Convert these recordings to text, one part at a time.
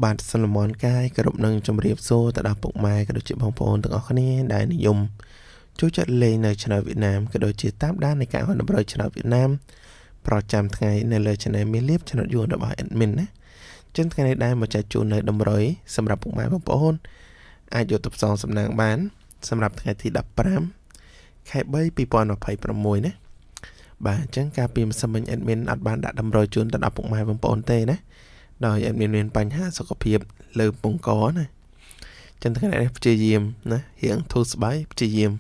បាទសលមនកាយគោរពនឹងជម្រាបសួរទៅដល់ពុកម៉ែក៏ដូចជាបងប្អូនទាំងអស់គ្នាដែលនិយមចូលចិត្តលេងនៅឆ្នោតវៀតណាមក៏ដូចជាតាមដាននៃការអនុប្រឆ្នោតវៀតណាមប្រចាំថ្ងៃនៅលើ Channel មាសលៀបឆ្នោតយួនរបស់ Admin ណាចឹងថ្ងៃនេះដែរមកចែកជូននៅតម្រុយសម្រាប់ពុកម៉ែបងប្អូនអាចយកទៅផ្សងសំណាងបានសម្រាប់ថ្ងៃទី15ខែ3 2026ណាបាទអញ្ចឹងកាលពីម្សិលមិញ Admin អត់បានដាក់តម្រុយជូនទៅដល់ពុកម៉ែបងប្អូនទេណាដោយ admin មានបញ្ហាសុខភាពលើពងកណាចឹងថ្ងៃនេះព្យាយាមណារៀងធូរស្បើយព្យាយាម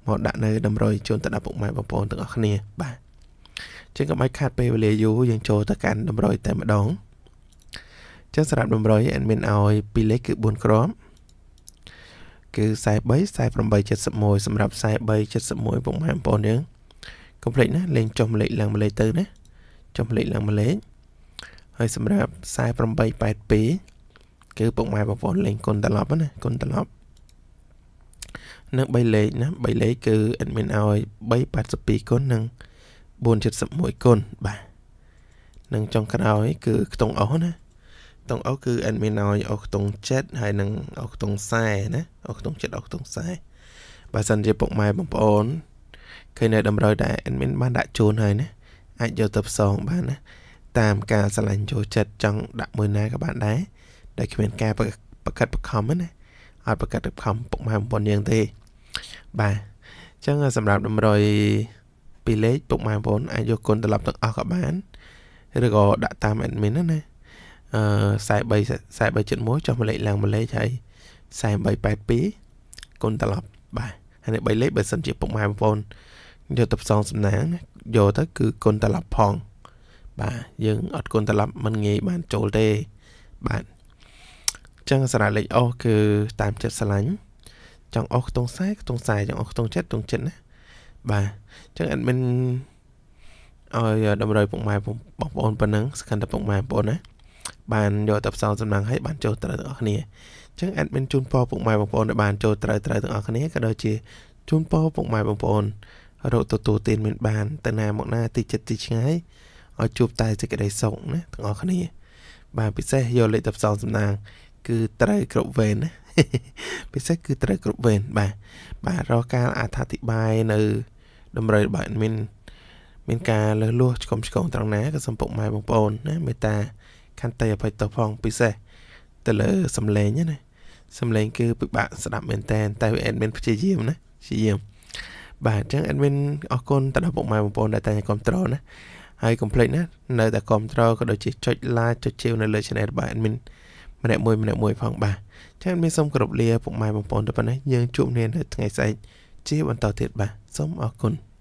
មកដាក់នៅតម្រុយជូនទៅដល់ពុកម៉ែបងប្អូនទាំងអស់គ្នាបាទចឹងកុំឲ្យខាតពេលវេលាយូរយើងចូលទៅកាន់តម្រុយតែម្ដងចឹងសម្រាប់តម្រុយ admin ឲ្យពីរលេខគឺ4គ្រាប់គឺ43 48 71សម្រាប់43 71ពុកម៉ែបងប្អូនយើងកុំភ្លេចណាលេងចុះម្លេចឡើងម្លេចទៅណាចុះម្លេចឡើងម្លេចហើយសម្រាប់4882គឺពុកម៉ែបងប្អូនលេងគុណត្រឡប់ណាគុណត្រឡប់និង3លេខណា3លេខគឺ admin ឲ្យ382គុណនិង471គុណបាទនិងចុងក្រោយគឺខ្ទង់អស់ណាខ្ទង់អស់គឺ admin ឲ្យអស់ខ្ទង់7ហើយនិងអស់ខ្ទង់40ណាអស់ខ្ទង់7អស់ខ្ទង់40បើសិនជាពុកម៉ែបងប្អូនឃើញនៅតម្រូវដែល admin បានដាក់ជូនហើយណាអាចយកទៅផ្សងបានណាតាមការស្រឡាញ់ចូលចិត្តចង់ដាក់មួយណាក៏បានដែរដែលគ្មានការបកាត់បខំណាអត់បកាត់បខំពុកម៉ែបងប្អូនយើងទេបាទអញ្ចឹងសម្រាប់តម្រុយពីរលេខពុកម៉ែបងប្អូនអាចយកគុណត្រឡប់ទាំងអស់ក៏បានឬក៏ដាក់តាម admin ណាណាអឺ43 4371ចុះមួយលេខឡើងមួយលេខហើយ4882គុណត្រឡប់បាទហើយនេះ3លេខបើសិនជាពុកម៉ែបងប្អូនយកទៅផ្សងសំណាងយកទៅគឺគុណត្រឡប់ផងបាទយើងអត់គុណត្រឡប់មិនងាយបានចូលទេបាទអញ្ចឹងសារៈលេខអស់គឺតាមចិត្តស្រឡាញ់ចង់អស់ខ្ទង់ខ្សែខ្ទង់ខ្សែចង់អស់ខ្ទង់ចិត្តខ្ទង់ចិត្តណាបាទអញ្ចឹង admin ឲ្យតម្រុយពុកម៉ែបងប្អូនប៉ុណ្ណឹងសង្ឃឹមតែពុកម៉ែបងប្អូនណាបានយកទៅផ្សងសំណាងឲ្យបានចូលត្រូវទាំងអស់គ្នាអញ្ចឹង admin ជូនពរពុកម៉ែបងប្អូនឲ្យបានចូលត្រូវត្រូវទាំងអស់គ្នាក៏ដូចជាជូនពរពុកម៉ែបងប្អូនរកទទួលទានមានបានទៅណាមកណាទីចិត្តទីឆ្ងាយឲ្យជួបតែសេចក្តីសុខណាទាំងអស់គ្នាបាទពិសេសយកលេខទៅផ្សងសំណាងគឺត្រូវគ្រប់វេនណាពិសេសគឺត្រូវគ្រប់វេនបាទបាទរកការអត្ថាធិប្បាយនៅតម្រុយរបស់ admin មានការលើសលួសឆ្កុំឆ្គងត្រង់ណាក៏សូមពុកម៉ែបងប្អូនណាមេត្តាខន្តីអភ័យទោសផងពិសេសទៅលើសំឡេងណាសំឡេងគឺពិបាកស្ដាប់មែនតែតែ admin ព្យាយាមណាព្យាយាមបាទអញ្ចឹង admin អរគុណទៅដល់ពុកម៉ែបងប្អូនដែលតែងគ្រប់គ្រងណាហើយកុំភ្លេចណានៅតែគ្រប់គ្រងក៏ដូចជាចុច like ចុច share នៅលើ channel របស់ admin ម្នាក់មួយម្នាក់មួយផងបាទចឹង admin សូមគោរពលាពុកម៉ែបងប្អូនទៅប៉ុណ្ណេះយើងជួបគ្នានៅថ្ងៃស្អែកជាបន្តទៀតបាទសូមអរគុណ។